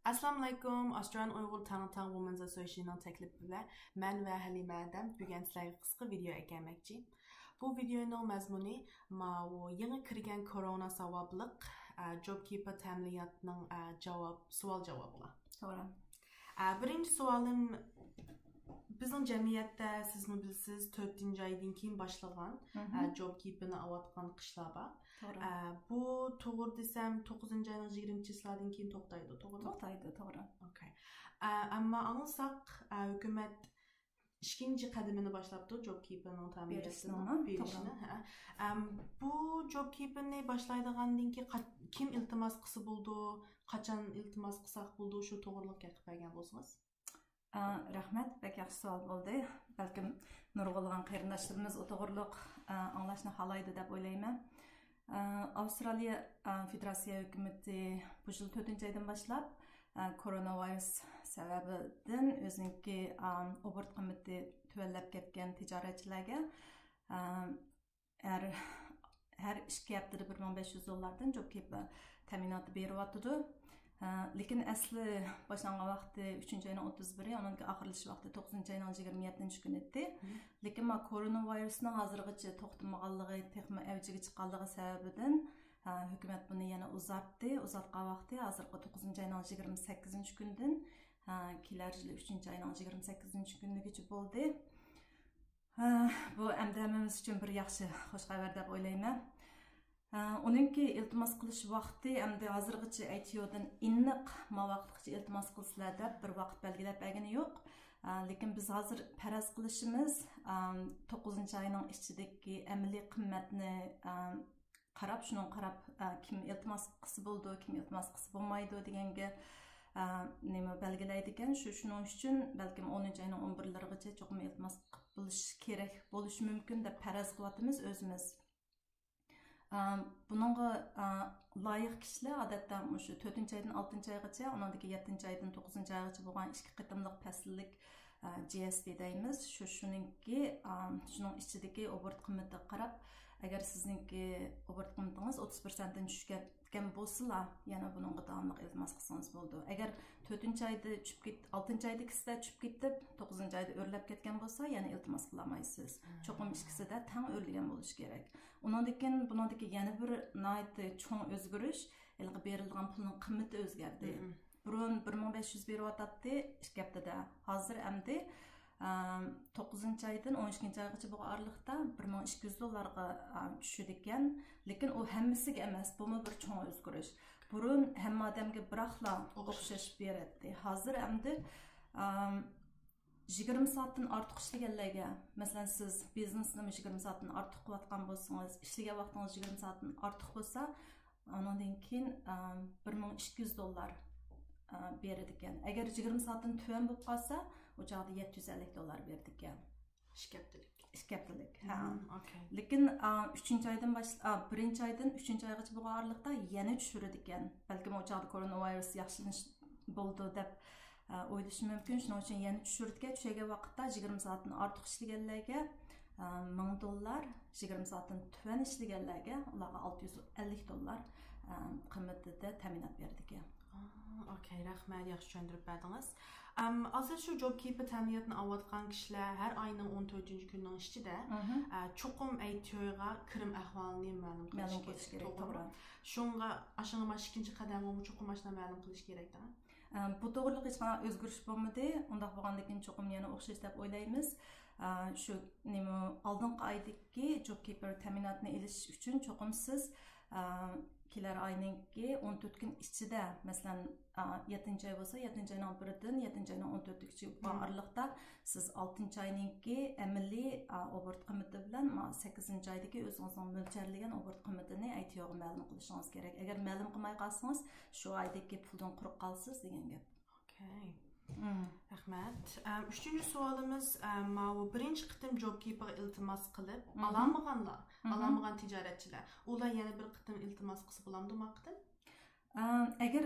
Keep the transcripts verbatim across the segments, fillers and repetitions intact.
ئەسسالامۇئەلەيكۇم. ئاسترالىيەن ئۇيغۇر تاڭ تاڭ Women's Association نىڭ تەكلىپى بىلەن مەن ۋە ھەلىمە ئادەم بۈگۈن سىلەرگە قىسقا ۋىدېئو ئەكەلمەكچى. بۇ ۋىدېئونىڭ مەزمۇنى ماۋۇ يېڭى كىرگەن كورونا سەۋەبلىك، ئە، JobKeeper تەمىناتنىڭ، ئە، جاۋاب، سوئال جاۋابىغا. توغرا. ئە، بىرىنچى سوئالىم، بىزنىڭ جەمئىيەتتە سىزمۇ بىلىسىز، تۆتىنچى ئايدىن كېيىن باشلىغان، مھم. ئە، JobKeeper نى ئاۋاتقان قىشلار بار. توغرا. ئە، بۇ توغرا دېسەم، توققۇزىنچى ئاينىڭ يىگىرمە چىسلادىن كېيىن توختايدۇ، توغرىمۇ؟ توختايدۇ، توغرا. ئوكەي. ئە، ئەمما ئاڭلىساق، ئە، ھۆكۈمەت ئىككىنچى قەدىمىنى باشلاپتۇ، JobKeeper نىڭ تەمىناتىنى بېرىشنىڭمۇ؟ بېرىشنى. توغرا. ھە. ئەم، بۇ JobKeeper نى باشلايدىغاندىن كېيىن قا-، كىم ئىلتىماس قىلسا بولىدۇ، قاچان ئىلتىماس قىلساق بولىدۇ، شۇ توغرىلىق گەپ قىلىپ بەرگەن بولسىڭىز. ئا، رەھمەت، بەك ياخشى سوئال بولدى. بەلكىم نۇرغۇنلىغان قېرىنداشلىرىمىز ئۇ توغرىلىق، ئا، ئاڭلاشنى خالايدۇ دەپ ئويلايمەن. ئا، ئاۋسترالىيە، ئا، فېدېراتسىيە ھۆكۈمىتى بۇ يىل تۆتىنچى ئايدىن باشلاپ، ئا، كورونا ۋىرۇس سەۋەبىدىن ئۆزىنىڭكى، ئا، ئوبوروت قىممىتى تۆۋەنلەپ كەتكەن تىجارەتچىلەرگە، ئا، ھەر، ھەر ئىككى ھەپتىدە بىر مىڭ بەش يۈز دوللاردىن JobKeeper تەمىناتى بېرىۋاتىدۇ. ھە، لېكىن ئەسلى باشلانغان ۋاقتى ئۈچىنچى ئاينىڭ ئوتتۇز بىرى، ئۇنىڭدىن كېيىن ئاخىرلىشىش ۋاقتى توققۇزىنچى ئاينىڭ يىگىرمە يەتتىنچى كۈنى ئىدى. مم. لېكىن ما كورونا ۋىرۇسنىڭ ھازىرغىچە توختىمىغانلىقى، تېخىمۇ ئەۋجىگە چىققانلىقى سەۋەبىدىن، ھە، ھۆكۈمەت بۇنى يەنە ئۇزارتتى. ئۇزارتقان ۋاقتى ھازىرقى توققۇزىنچى ئاينىڭ يىگىرمە سەككىزىنچى كۈنىدىن، ھە، كېلەر يىلى ئۈچىنچى ئاينىڭ يىگىرمە سەككىزىنچى كۈنىگىچە بولدى. ھە، بۇ ئەمدى ھەممىمىز ئۈچۈن بىر ياخشى خۇش خەۋەر دەپ ئويلايمەن. ھە، ئۇنىڭكى ئىلتىماس قىلىش ۋاقتى ئەمدى ھازىرغىچە ئەيتىيودىن ئېنىق ما ۋاقىتقىچە ئىلتىماس قىلسىلەر دەپ بىر ۋاقىت بەلگىلەپ بەرگىنى يوق. ھە، لېكىن بىز ھازىر پەرەز قىلىشىمىز، ئەم، توققۇزىنچى ئاينىڭ ئىچىدىكى ئەمەلىي قىممەتنى، ئەم، قاراپ، شۇنىڭغا قاراپ، ئە، كىم ئىلتىماس قىلسا بولىدۇ، كىم ئىلتىماس قىلسا بولمايدۇ دېگەنگە، ئە، نېمە بەلگىلەيدىكەن. شۇ، شۇنىڭ ئۈچۈن بەلكىم ئونىنچى ئاينىڭ ئون بىرلىرىغىچە چوقۇم ئىلتىماس قىلىپ بولۇش كېرەك بولۇشى مۇمكىن دەپ پەرەز قىلىۋاتىمىز ئۆزىمىز. ئە، بۇنىڭغا، ئە، لايىق كىشىلەر ئادەتتە مۇشۇ تۆتىنچى ئايدىن ئالتىنچى ئايغىچە، ئۇنىڭدىن كېيىن يەتتىنچى ئايدىن توققۇزىنچى ئايغىچە بولغان ئىككى قېتىملىق پەسىللىك، ئە، جي ئېس پى دەيمىز. شۇ، شۇنىڭكى، ئە، شۇنىڭ ئىچىدىكى ئوبوروت قىممىتىگە قاراپ، ئەگەر سىزنىڭكى ئوبوروت قىممىتىڭىز ئوتتۇز پىرسەنتتىن چۈشكەن بولسىلا، يەنە بۇنىڭغا داۋاملىق ئىلتىماس قىلسىڭىز بولىدۇ. ئەگەر تۆتىنچى ئايدا چۈشۈپ كېت-، ئالتىنچى ئايدا ئىككىسىدە چۈشۈپ كېتىپ، توققۇزىنچى ئايدا ئۆرلەپ كەتكەن بولسا، يەنە ئىلتىماس قىلالمايسىز. مم. چوقۇم ئىككىسىدە تەڭ ئۆرلىگەن بولۇشى كېرەك. ئۇنىڭدىن كېيىن، بۇنىڭدىكى يەنە بىر ناھايىتى چوڭ ئۆزگىرىش، ھېلىقى بېرىلىدىغان پۇلنىڭ قىممىتى ئۆزگەردى. مم. بۇرۇن بىر مىڭ بەش يۈز بېرىۋاتاتتى ئىككى ھەپتىدە. ھازىر ئەمدى، ئەم، توققۇزىنچى ئايدىن ئون ئىككىنچى ئايغىچە بولغان ئارىلىقتا بىر مىڭ ئىككى يۈز دوللارغا، ئەم، چۈشىدىكەن. لېكىن ئۇ ھەممىسىگە ئەمەس، بۇمۇ بىر چوڭ ئۆزگىرىش. بۇرۇن ھەممە ئادەمگە بىراقلا ئوخشاش بېرەتتى. ھازىر ئەمدى، ئەم، يىگىرمە سائەتتىن ئارتۇق ئىشلىگەنلەرگە، مەسىلەن، سىز بىزنېسنىمۇ يىگىرمە سائەتتىن ئارتۇق قىلىۋاتقان بولسىڭىز، ئىشلىگەن ۋاقتىڭىز يىگىرمە سائەتتىن ئارتۇق بولسا، ئۇنىڭدىن كېيىن، ئەم، بىر مىڭ ئىككى يۈز دوللار، ئە، بېرىدىكەن. ئەگەر يىگىرمە سائەتتىن تۆۋەن بولۇپ قالسا، ئۇ چاغدا يەتتە يۈز ئەللىك دوللار بېرىدىكەن. ئىككى ھەپتىلىك. ئىككى ھەپتىلىك، ھە. مم، ئوكەي. لېكىن، ئا، ئۈچىنچى ئايدىن باش-، ئا، بىرىنچى ئايدىن ئۈچىنچى ئايغىچە بولغان ئارىلىقتا يەنە چۈشۈرىدىكەن. بەلكىم ئۇ چاغدا كورونا ۋىرۇس ياخشىلىنىش بولىدۇ دەپ، ئا، ئويلىشى مۇمكىن. شۇنىڭ ئۈچۈن يەنە چۈشۈرىدىكەن. چۈشۈرگەن ۋاقىتتا يىگىرمە سائەتتىن ئارتۇق ئىشلىگەنلەرگە، ئا، مىڭ دوللار، يىگىرمە سائەتتىن تۆۋەن ئىشلىگەنلەرگە ئۇلارغا ئالتە يۈز ئەللىك دوللار، ئا، قىممىتىدە تەمىنات بېرىدىكەن. ئا، ئوكەي، رەھمەت، ياخشى چۈشەندۈرۈپ بەردىڭىز. ئەم، ھازىر شۇ JobKeeper تەمىناتىنى ئاۋاتقان كىشىلەر ھەر ئاينىڭ ئون تۆتىنچى كۈنىنىڭ ئىچىدە، مھم. ئە، چوقۇم ئەيتىيوغا كىرىم ئەھۋالىنى مەلۇم قىلىش مەلۇم قىلىش كېرەك، كېرەك، توغرىمۇ؟ توغرا. شۇڭا ئاشۇنىڭ مانا ئىككىنچى قەدەمگىمۇ چوقۇم ئاشۇنداق مەلۇم قىلىش كېرەك-دە. ئە، بۇ توغرىلىق ھېچقانداق ئۆزگىرىش بولمىدى. ئۇنداق بولغاندىكىن چوقۇم يەنە ئوخشاش دەپ ئويلايمىز. ئە، شۇ نېمە، ئالدىنقى ئايدىكى JobKeeper تەمىناتىنى ئېلىش ئۈچۈن چوقۇم سىز، ئە، كېلەر ئاينىڭكى ئون تۆت كۈن ئىچىدە، مەسىلەن، ئا، يەتتىنچى ئاي بولسا، يەتتىنچى ئاينىڭ بىرىدىن يەتتىنچى ئاينىڭ ئون تۆتىگىچە بولغان مم. ئارىلىقتا سىز ئالتىنچى ئاينىڭكى ئەمەلىي، ئا، ئوبوروت قىممىتى بىلەن، ما، سەككىزىنچى ئايدىكى ئۆزىڭىزنىڭ مۆلچەرلىگەن ئوبوروت قىممىتىنى ئەيتىيوغا مەلۇم قىلىشىڭىز كېرەك. ئەگەر مەلۇم قىلماي قالسىڭىز، شۇ ئايدىكى پۇلدىن قۇرۇق قالىسىز دېگەن گەپ. ئوكەي. مم. رەھمەت. ئەم، ئۈچىنچى سوئالىمىز، ئەم، ماۋۇ بىرىنچى قېتىم JobKeeper غا ئىلتىماس قىلىپ، مم. ئالالمىغانلار، مم. ئالالمىغان تىجارەتچىلەر، ئۇلار يەنە بىر قېتىم ئىلتىماس قىلسا بولامدۇ ما قېتىم؟ ئەم، ئەگەر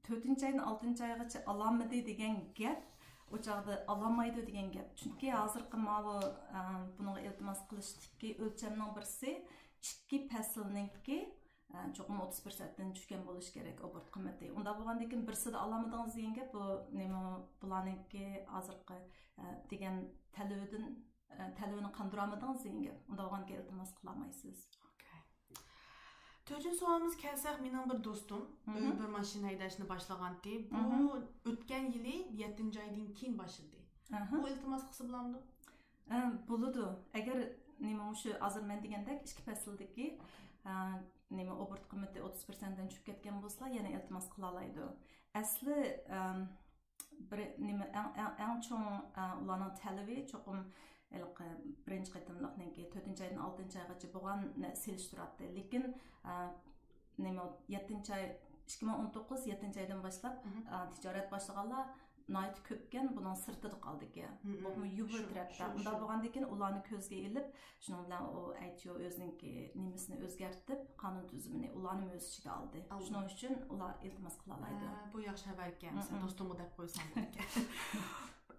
تۆتىنچى ئايدىن ئالتىنچى ئايغىچە ئالالمىدى دېگەن گەپ، ئۇ چاغدا ئالالمايدۇ دېگەن گەپ. چۈنكى ھازىرقى ماۋۇ، ئەم، بۇنىڭغا ئىلتىماس قىلىشتىكى ئۆلچەمنىڭ بىرسى ئىككى پەسىلنىڭكى، ئە، چوقۇم ئوتتۇز پىرسەنتتىن چۈشكەن بولۇشى كېرەك ئوبوروت قىممىتى. ئۇنداق بولغاندىن كېيىن بىرسىدە ئالالمىدىڭىز دېگەن گەپ، بۇ نېمە، بۇلارنىڭكى ھازىرقى، ئە، دېگەن تەلىپىدىن، ئە، تەلىپىنى قاندۇرالمىدىڭىز دېگەن گەپ. ئۇنداق بولغاندىكىن ئىلتىماس قىلالمايسىز. ئوكەي. تۆتىنچى سوئالىمىزغا كەلسەك، مېنىڭ بىر دوستۇم، ئۆي، مھم، بىر ماشىنا ھەيدەشنى باشلىغانتى. بۇ، مھم، ئۆتكەن يىلى يەتتىنچى ئايدىن كېيىن باشلىدى. ئاھا. بۇ ئىلتىماس قىلسا بولامدۇ؟ ئە، بولىدۇ. ئەگەر نېمە، مۇشۇ ھازىر مەن دېگەندەك ئىككى پەسىلدىكى، ئە، نېمە، ئوبوروت قىممىتى ئوتتۇز پىرسەنتتىن چۈشۈپ كەتكەن بولسا، يەنە ئىلتىماس قىلالايدۇ. ئەسلى، ئەم، بىر نېمە، ئەڭ، ئەڭ، ئەڭ چوڭ، ئە، ئۇلارنىڭ تەلىپى چوقۇم ھېلىقى بىرىنچى قېتىملىقنىڭكى تۆتىنچى ئايدىن ئالتىنچى ئايغىچە بولغاننى سېلىشتۇراتتى. لېكىن، ئە، نېمە، يەتتىنچى ئاي، ئىككى مىڭ ئون توققۇز يەتتىنچى ئايدىن باشلاپ، مھم، ئە، تىجارەت باشلىغانلار ناھايىتى كۆپكەن، بۇنىڭ سىرتىدا قالدىكەن. مھم. بولۇپمۇ يۇبى شۇ، تەرەپتە. شۇ، ئۇنداق شۇ. بولغاندىكىن ئۇلارنى كۆزگە ئېلىپ، شۇنىڭ بىلەن ئۇ ئەيتىيو ئۆزىنىڭكى نېمىسىنى ئۆزگەرتىپ، قانۇن تۈزۈمىنى ئۇلارنىمۇ ئۆز ئىچىگە ئالدى. ئالدى. شۇنىڭ ئۈچۈن ئۇلار ئىلتىماس قىلالايدۇ. ھە، بۇ ياخشى خەۋەركەن. سەن، مم، دوستۇڭغا دەپ قويساڭ بولىدىكەن.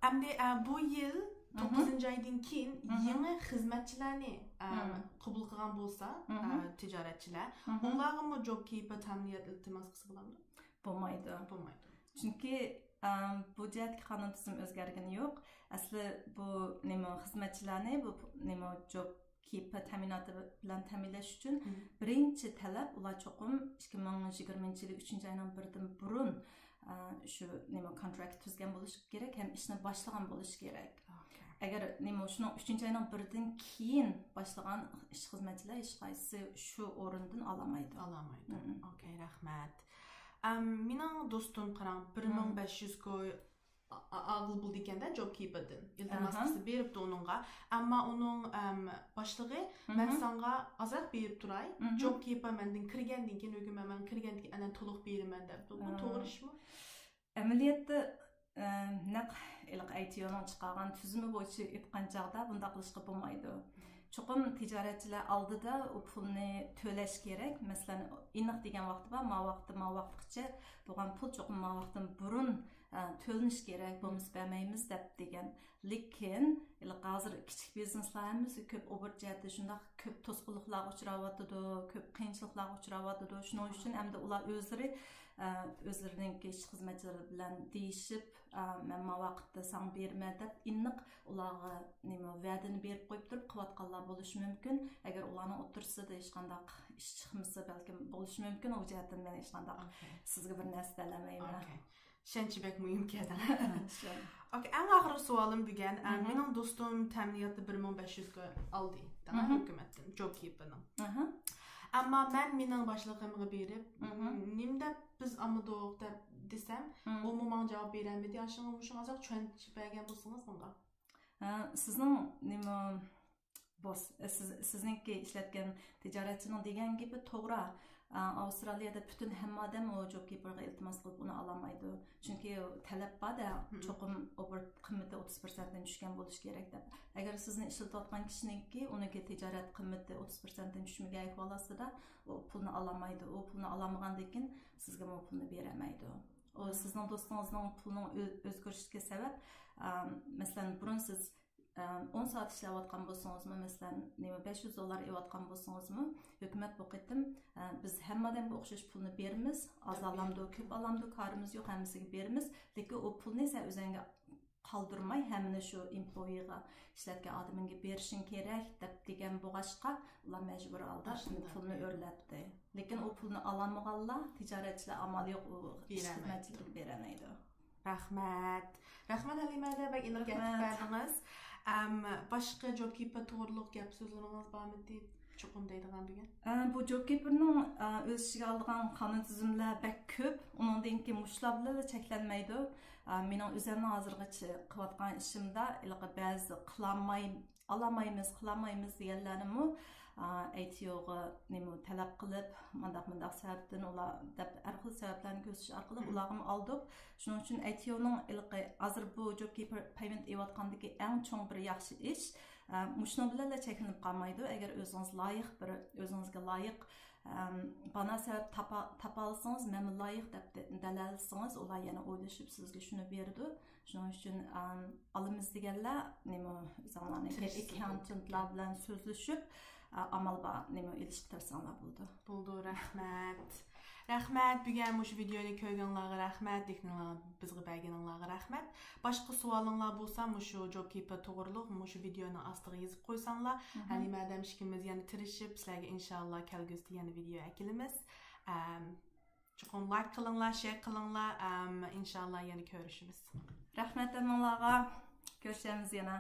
ئەمدى، ئە، بۇ يىل، مم، توققۇزىنچى ئايدىن كېيىن، مم، يېڭى خىزمەتچىلەرنى، ئە، مم، قوبۇل قىلغان بولسا، مم، ئە، تىجارەتچىلەر، مم، ئۇلارغىمۇ جوب كىپەر تەمىنات ئىلتىماس قىلسا بولامدۇ؟ بولمايدۇ. بولمايدۇ. چۈنكى، ئەم، بۇ جەھەتتىكى قانۇن تۈزۈم ئۆزگەرگىنى يوق. ئەسلى بۇ نېمە، خىزمەتچىلەرنى بۇ نېمە، جوب كىپەر تەمىناتى بىلەن تەمىنلەش ئۈچۈن، مم، بىرىنچى تەلەپ ئۇلار چوقۇم ئىككى مىڭ يىگىرمىنچى يىلى ئۈچىنچى ئاينىڭ بىرىدىن بۇرۇن، ئە، شۇ نېمە، كونتراكت تۈزگەن بولۇشى كېرەك ھەم ئىشنى باشلىغان بولۇشى كېرەك. ئوكەي. ئەگەر نېمە، شۇنىڭ ئۈچىنچى ئاينىڭ بىرىدىن كېيىن باشلىغان ئىش خىزمەتچىلەر ھېچقايسىسى شۇ ئورۇندىن ئالالمايدۇ. ئالالمايدۇ. مم. ئوكەي، رەھمەت. ئەم، مېنىڭ دوستۇم، قاراڭ، بىر مىڭ بەش يۈز كوي ئا-، ئا-، ئاغىل بولىدىكەندە، جوب كىپەردىن. ئىلتىماس، ئاھا، قىلسا بېرىپتۇ ئۇنىڭغا. ئەمما ئۇنىڭ، ئەم، باشلىقى، مم، مەن ساڭا ئازراق بېرىپ تۇراي، مم، جوب كىپەر مەندىن كىرگەندىن كېيىن، ھۆكۈمەت مەن كىرگەندىن كېيىن ئاندىن تولۇق بېرىمەن دەپتۇ. بۇ، ئا، توغرا ئىشمۇ؟ ئەمەلىيەتتە، ئە، نەق ھېلىقى ئەيتىيونىڭ چىقارغان تۈزۈمى بويىچە ئېيتقان چاغدا بۇنداق قىلىشقا بولمايدۇ. چوقۇم تىجارەتچىلەر ئالدىدا ئۇ پۇلنى تۆلەش كېرەك. مەسىلەن، ئېنىق دېگەن ۋاقتى بار، ما ۋاقىتتا، ما ۋاقىتقىچە بولغان پۇل چوقۇم ما ۋاقىتتىن بۇرۇن، ئە، تۆلىنىشى كېرەك، بولمىسا بەرمەيمىز دەپ دېگەن. لېكىن، ھېلىقى ھازىر كىچىك بىزنېسلار ھەممىسى كۆپ ئوبوروت جەھەتتە شۇنداق كۆپ توسقۇنلۇقلارغا ئۇچراۋاتىدۇ، كۆپ قىيىنچىلىقلارغا ئۇچراۋاتىدۇ. شۇنىڭ ئۈچۈن ئەمدى ئۇلار ئۆزلىرى، ئە، ئۆزلىرىنىڭكى ئىش خىزمەتچىلىرى بىلەن دېيىشىپ، ئا، مەن ما ۋاقىتتا ساڭا بېرىمەن دەپ ئېنىق ئۇلارغا نېمە، ۋەدىنى بېرىپ قويۇپ تۇرۇپ قىلىۋاتقانلار بولۇشى مۇمكىن. ئەگەر ئۇلارنىڭ ئوتتۇرىسىدا ھېچقانداق ئىش چىقمىسا، بەلكىم بولۇشى مۇمكىن. ئۇ جەھەتتىن مەن ھېچقانداق، ئوكەي، سىزگە بىر نەرسە دېيەلمەيمەن. ئوكەي. ئىشەنچ بەك مۇھىمكەن. شۇ. ئوكەي، ئەڭ ئاخىرقى سوئالىم بۈگۈن. ئە، مھم. مېنىڭ دوستۇم تەمىناتنى بىر مىڭ بەش يۈز كوي ئالدى، دەڭە، مھم. ھۆكۈمەتتىن، جوب كىپەردىن. ئەمما مەن مېنىڭ باشلىقىمغا بېرىپ، مھم. نېمە دەپ بىز ئالمىدۇق دەپ دېسەم، مم. ئۇمۇ ماڭا جاۋاب بېرەلمىدى. ئاشۇڭا مۇشۇڭ ئازراق چۈشەنچە بەرگەن بولسىڭىز ماڭا. ھە، سىزنىڭ نېمە، بوس، سىز، سىزنىڭكى ئىشلەتكەن تىجارەتچىنىڭ دېگەن گېپى توغرا. ئا، ئاۋسترالىيەدە پۈتۈن ھەممە ئادەم ئۇ جوب كىپەرغا ئىلتىماس قىلىپ ئۇنى ئالالمايدۇ. چۈنكى تەلەپ بار-دە، مم. چوقۇم ئوبوروت قىممىتى ئوتتۇز پىرسەنتتىن چۈشكەن بولۇشى كېرەك دەپ. ئەگەر سىزنى ئىشلىتىۋاتقان كىشىنىڭكى، ئۇنىڭكى تىجارەت قىممىتى ئوتتۇز پىرسەنتتىن چۈشمىگەن ئەھۋال ئاستىدا، ئۇ پۇلنى ئالالمايدۇ. ئۇ پۇلنى ئالالمىغاندىن كېيىن سىزگىمۇ پۇلنى بېرەلمەيدۇ. ئۇ سىزنىڭ دوستىڭىزنىڭ پۇلنىڭ ئۆ-، ئۆزگىرىشىگە سەۋەب، ئەم، مەسىلەن، بۇرۇن سىز، ئەم، ئون سائەت ئىشلەۋاتقان بولسىڭىزمۇ، مەسىلەن، نېمە، بەش يۈز دوللار ئېلىۋاتقان بولسىڭىزمۇ، ھۆكۈمەت بۇ قېتىم، ئە، بىز ھەممە ئادەمگە ئوخشاش پۇلنى بېرىمىز، ئاز ئالامدۇ، كۆپ ئالامدۇ، كارىمىز يوق، ھەممىسىگە بېرىمىز، لېكىن ئۇ پۇلنى سەن ئۆزۈڭگە قالدۇرماي، ھەممىنى شۇ ئېمپلويىغا، ئىشلەتكەن ئادىمىڭگە بېرىشىڭ كېرەك، دەپ دېگەن بولغاچقا، ئۇلار مەجبۇرىي ھالدا پۇلنى ئۆرلەتتى. لېكىن ئۇ پۇلنى ئالالمىغانلار، تىجارەتچىلەر ئامال يوق، ئۇ ئىش خىزمەتچىلىرىگە بېرەلمەيدۇ. رەھمەت. رەھمەت، ھەلىمە ھەدە، بەك ئېنىق گەپ بەردىڭىز. ئەم، باشقا جوب كىپەر توغرىلىق گەپ سۆزلىرىڭىز بارمىدى؟ چوقۇم دەيدىغان بۈگۈن. ئە، بۇ جوب كىپەرنىڭ، ئە، ئۆز ئىچىگە ئالىدىغان قانۇن تۈزۈملەر بەك كۆپ. ئۇنىڭدىن كېيىن مۇشۇلار بىلەنلا چەكلەنمەيدۇ. ئە، مېنىڭ ئۆزۈمنىڭ ھازىرغىچە قىلىۋاتقان ئىشىمدا ھېلىقى بەزى قىلالماي-، ئالالمايمىز، قىلالمايمىز دېگەنلەرنىمۇ، ئە، ئەيتىيوغا نېمە تەلەپ قىلىپ، مانداق، مانداق سەۋەبتىن ئۇلار دەپ ھەر خىل سەۋەبلەرنى كۆرسىتىش ئارقىلىق ئۇلارغىمۇ ئالدۇق. شۇنىڭ ئۈچۈن ئەيتىيونىڭ ھېلىقى ھازىر بۇ جوب كىپەر پەيمەنت ئېلىۋاتقاندىكى ئەڭ چوڭ بىر ياخشى ئىش، ئە، مۇشۇنىڭ بىلەنلا چەكلىنىپ قالمايدۇ. ئەگەر ئۆزىڭىز لايىق بىر، ئۆزىڭىزگە لايىق، ئەم، بانا سەۋەب تاپا-، تاپالىسىڭىز، مەنمۇ لايىق دەپ دە-، دەلىللىسىڭىز، ئۇلار يەنە ئويلىشىپ سىزگە شۇنى بېرىدۇ. شۇنىڭ ئۈچۈن، ئەم، ئالىمىز دېگەنلەر، نېمە، ئۆزۈڭلارنىڭ ئېككاونتېنتلار بىلەن سۆزلىشىپ، ئامال بار نېمە ئېلىشقا تىرىشساڭلار بولىدۇ. بولدى، رەھمەت. رەھمەت، بۈگۈن مۇشۇ ۋىدېونى كۆرگەنلارغا رەھمەت، دىققىتىڭلارنى بىزگە بەرگىنىڭلارغا رەھمەت. باشقا سوئالىڭلار بولسا مۇشۇ جوب كىپەر توغرۇلۇق مۇشۇ ۋىدېونىڭ ئاستىغا يېزىپ قويساڭلار، ھەلىمە ھەدەم ئىككىمىز يەنە تىرىشىپ سىلەرگە ئىنشاللا كەلگۈسىدە يەنە ۋىدېو ئەكېلىمىز. ئەم، چوقۇم لايك قىلىڭلار، شېر قىلىڭلار. ئەم، ئىنشاللا يەنە كۆرۈشىمىز. رەھمەت ھەممىڭلارغا. كۆرۈشەرمىز يەنە.